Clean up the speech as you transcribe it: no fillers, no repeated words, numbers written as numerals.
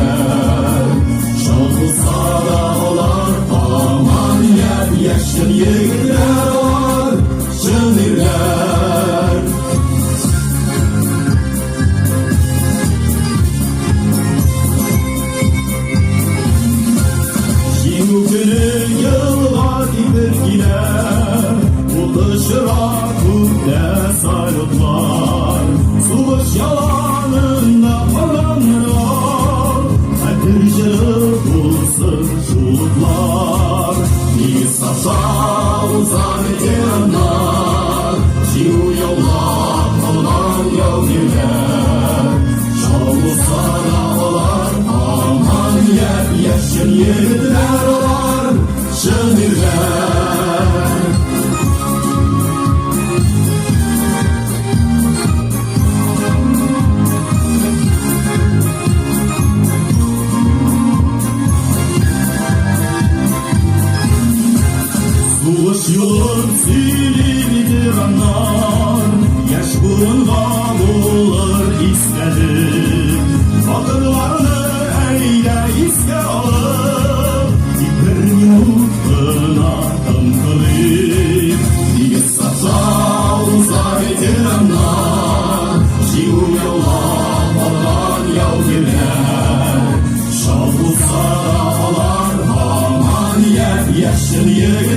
яугирләр. Чал булса да алар һаман япь-яшь чын егетләр алар, чын ирләр. Җиңү көне елга тибеп килә, Ут очыра күктә салютлар. Сугыш яланында карланырга, Хәтер җыры булсын шул утлар. Тигез сафта уза ветераннар, Җиңү яулап алган яугирләр. Шау булса да алар һаман япь-яшь чын егетләр алар, чын ирләр. Сугыш юлын сөйли ветераннар, Яшь буынга булыр истәлек. Батырларны әйдә искә алып, Тик бер минут кына тын кылыйк. Тигез сафта уза ветераннар, Җиңү яулап алган яугирләр. Шау булса да алар һаман япь-яшь чын егетләр.